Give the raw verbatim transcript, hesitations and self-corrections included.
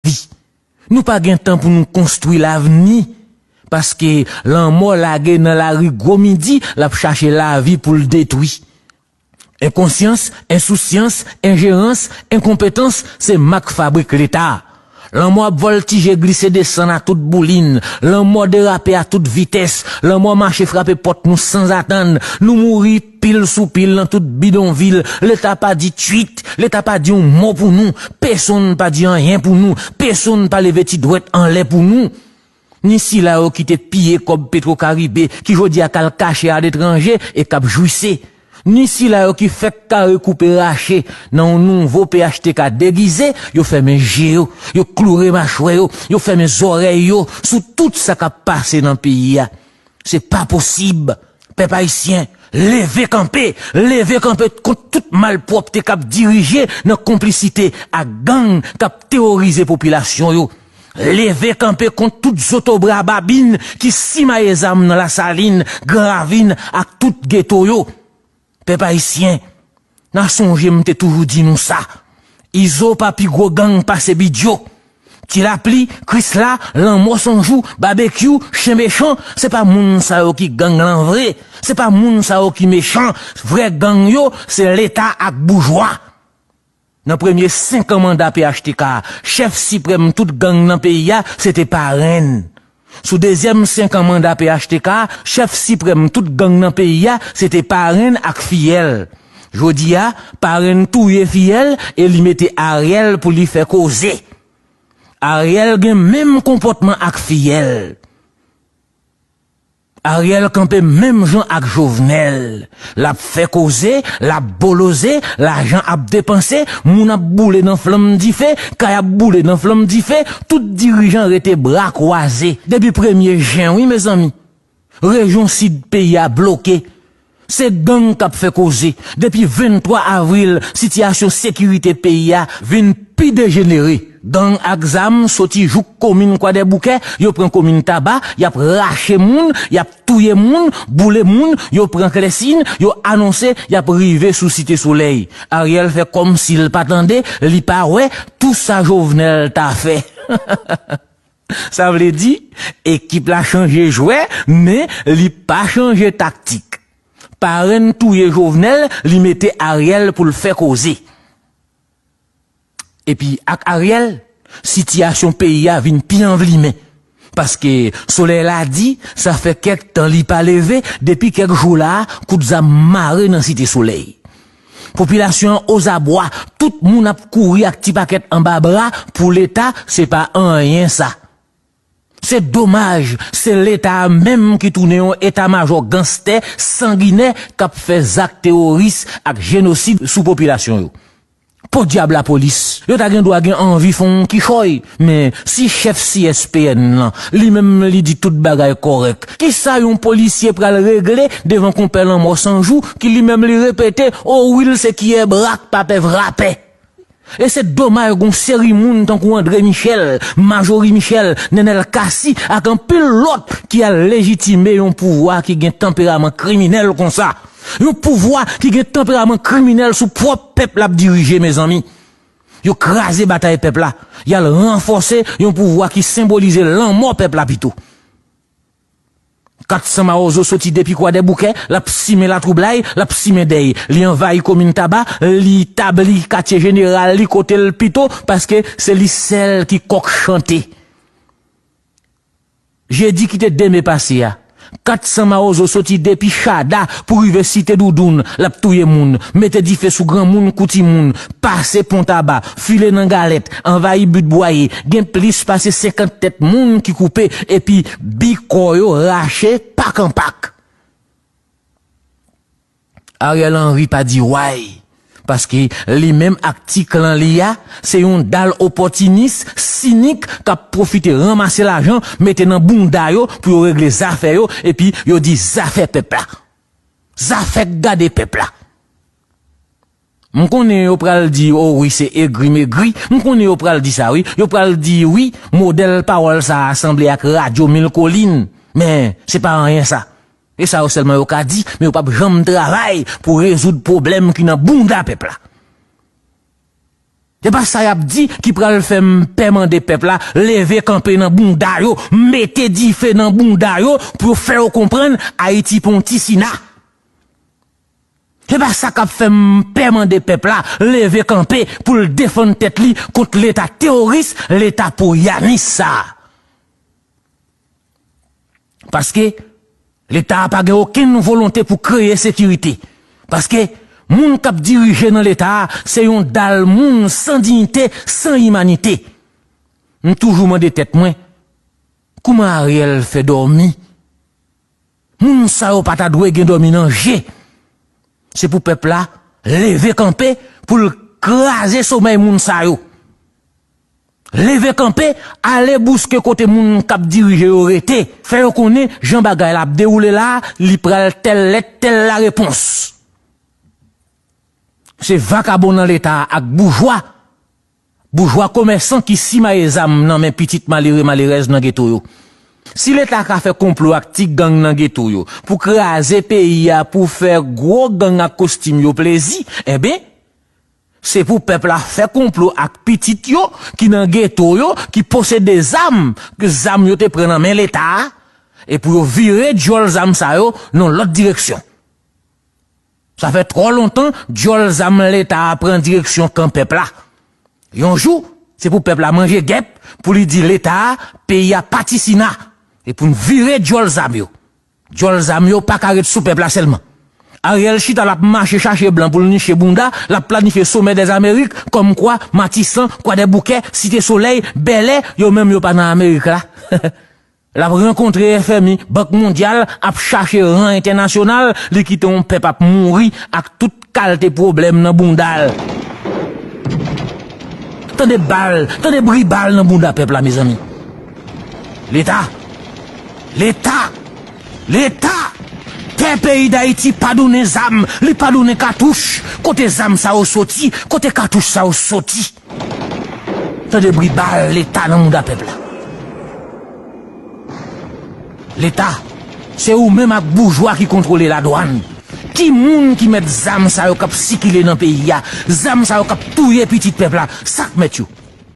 lavi. Nou pa gen tan pou nou konstwi lavni, paske lanmò lage nan lari gwo midi, l ap chache lavi pou l detwi. Enkonsyans, ensousyans, enjerans, enkonpetans, se mak fabrik Leta. Lanmò ap vòltije, glise, desann a tout boulin. Lanmò derape a tout vitès. Lanmò mache frape pòt nou sanzatann. Nou mouri pil sou pil nan tout bidonvil. Leta pa di tchuit. Leta pa di yon mo pou nou. Pesonn pa di anyen pou nou. Pesonn pa leve ti dwèt anlè pou nou. Ni sila yo ki te piye kòb Petwokaribe, ki jodi a k al kache aletranje e k ap jwise. Ni sila yo ki fèk kare koupe rache nan yon nouvo P H T K degize, yo fèmen je yo, yo kloure machwè yo, yo fèmen zòrèy yo sou tout sa k ap pase nan peyi a. Se pa posib. Pèp ayisyen, leve kanpe, leve kanpe kont tout malpwòpte k ap dirije nan konplisite ak gang k ap teworize popilasyon yo. Leve kanpe kont tout zotobra babin ki simaye zam nan Lasalin, Gran Ravin ak tout geto yo. Pèp ayisyen, n a sonje m te toujou di nou sa. Izo pa pi gwo gang pase Bidyo. Ti Lapli, Krisla, Lanmò Sonjou, Babekyou, Chen Mechan, se pa moun sa yo ki gang lan vre. Se pa moun sa yo ki mechan. Vrè gang yo, se Leta ak boujwa. Nan premye senk an manda P H T K, chèf siprèm tout gang nan peyi a, se te parenn. Sou dezyèm senk an manda P H T K, chèf siprèm tout gang nan peyi a, se te parenn ak fiyèl. Jodi a, parenn touye fiyèl e li mete Ariel pou li fè koze. Ariel gen menm konpòtman ak fiyèl. Ariel kanpe menm jan ak Jovenel. L ap fè koze, l ap boloze, lajan ap depanse, moun ap boule nan flanm dife, kay ap boule nan flanm dife, tout dirijan rete bra kwaze. Depi premye jen, wi, mezanmi, rejyon sid peyi a bloke. Se gang k ap fè koze. Depi venntwa avril, sitiyasyon sekirite peyi a vin pi dejenere. Gang ak zam soti jouk komin Kwadèboukè, yo pran komin Taba, y ap rache moun, y ap touye moun, boule moun, yo pran klèsin, yo anonse y ap rive sou Site Solèy. Ariel fè kòmsi l pa tande, li pa wè, tou sa Jovenel ta fè. Sa vle di, ekip la chanje jwè, men li pa chanje taktik. Parenn touye Jovenel, li mete Ariel pou l fè koze. Epi ak Ariel, sitiyasyon peyi a vin pi anvlimen. Paske solèy la di, sa fè kèk tan li pa leve, depi kèk jou la, kout zam mare nan Site Solèy. Popilasyon an ozabwa, tout moun ap kouri ak ti pakèt anba bra, pou Leta, se pa anyen sa. Se domaj, se Leta a menm ki tounen yon eta majò ganstè, sanginè, k ap fè zak teworis ak jenosid sou popilasyon yo. Podyab lapolis, yo ta gen dwa gen anvi fè yon kichòy, men si chèf C S P N lan, li menm li di tout bagay kòrèk, kisa yon polisye pral regle devan konpè Lanmò Sanjou ki li menm li repete, o wi l se kiyè brak pa pè vrapè? E se domaj gon seri moun tankou André Michel, Majorie Michel, Nenel Cassy ak anpil lòt ki al lejitime yon pouvwa ki gen tanperaman kriminèl konsa. Yon pouvwa ki gen tanperaman kriminèl sou pwòp pèp l ap dirije, mezanmi. Yo kraze batay pèp la, y al ranfòse yon pouvwa ki senbolize lanmò pèp la pito. Kat san Mawozo soti depi Kwadèboukè, l ap simen latwoublay, l ap simen dèy. Li anvayi komin Taba, li tabli katye jeneral li kote l pito, paske se li sèl ki kòk chante. Jedi ki te de me pase a, kat san Mawozo soti depi Chada pou rive Site Doudoun, l ap touye moun, mete dife sou granmoun kou timoun, pase Pon Taba, file nan Galèt, anvayi Bit Bwaye, gen plis pase senkant tèt moun ki koupe, epi bi kò yo rache pak an pak. Ariel Henry pa di way, paske li menm ak ti klan li a, se yon dal opòtinis, sinik, k ap pwofite ranmase lajan, mete nan bounda yo pou yo regle zafè yo, epi yo di zafè pèp la. Zafè gade pèp la. M konnen yo pral di, o wi, se egri megri. M konnen yo pral di sa, wi. Yo pral di, wi, modèl pawòl sa a sanble ak radyo Mil Kolin. Men, se pa anyen sa. E sa yo sèlman yo ka di, men yo p ap janm travay pou rezoud pwoblèm ki nan bounda pèp la. E pa sa y ap di ki pral fè m pè mande pèp la leve kanpe nan bounda yo, mete dife nan bounda yo pou yo fè yo konprann Ayiti pa yon ti sina. E pa sa k ap fè m pè mande pèp la leve kanpe pou l defann tèt li kont Leta teworis, Leta poyanis sa a. Paske Leta a pa gen okenn volonte pou kreye sekirite. Paske moun k ap dirije nan Leta a se yon dal moun san diyite, san imanite. M toujou mande tèt mwen, kouman Ariel fè dòmi? Moun sa yo pa ta dwe gen dòmi nan je. Se pou pèp la leve kanpe pou l kraze somèy moun sa yo. Leve kanpe, ale bouske kote moun k ap dirije yo rete. Fè yo konnen jan bagay la ap dewoule la, li pral tèl lèt, tèl larepons. Se vakabon nan Leta a ak boujwa, boujwa komèsan ki simaye zam nan men pitit malere malerèz nan geto yo. Si Leta ka fè konplo ak ti gang nan geto yo pou kraze peyi a, pou fè gwo gang ak kostim yo plezi, enben, se pou pèp la fè konplo ak pitit yo ki nan geto yo, ki posede zam, zam yo te pran nan men Leta a, e pou yo vire djòl zam sa yo nan lòt direksyon. Sa fè twò lontan djòl zam Leta a pran direksyon kan pèp la. Yon jou, se pou pèp la manje gèp, pou li di Leta a, peyi a pa ti sina, e pou n vire djòl zam yo. Djòl zam yo pa ka ret sou pèp la sèlman. Ariel chita l ap mache chache blan pou l niche bounda, l ap planifye Sommet des Amériques, kòmkwa Matisan, Kwadèboukè, Site Solèy, Bèlè, yo menm yo pa nan Amerik la. L ap rankontre F M I, Bank Mondyal, ap chache ran entènasyonal, li kite yon pèp ap mouri ak tout kalte pwoblèm nan bounda l. Tande bal, tande bri bal nan bounda pèp la, mezanmi. Leta, Leta, Leta, pè peyi Dayiti pa donnen zam, li pa donnen katouch. Kote zam sa yo soti? Kote katouch sa yo soti? Tande bri bal Leta nan mouda pèp la. Leta, se ou menm ak boujwa ki kontwole ladwàn. Ki moun ki mèt zam sa yo k ap sikile nan peyi a? Zam sa yo k ap touye pitit pèp la, sa k mèt yo?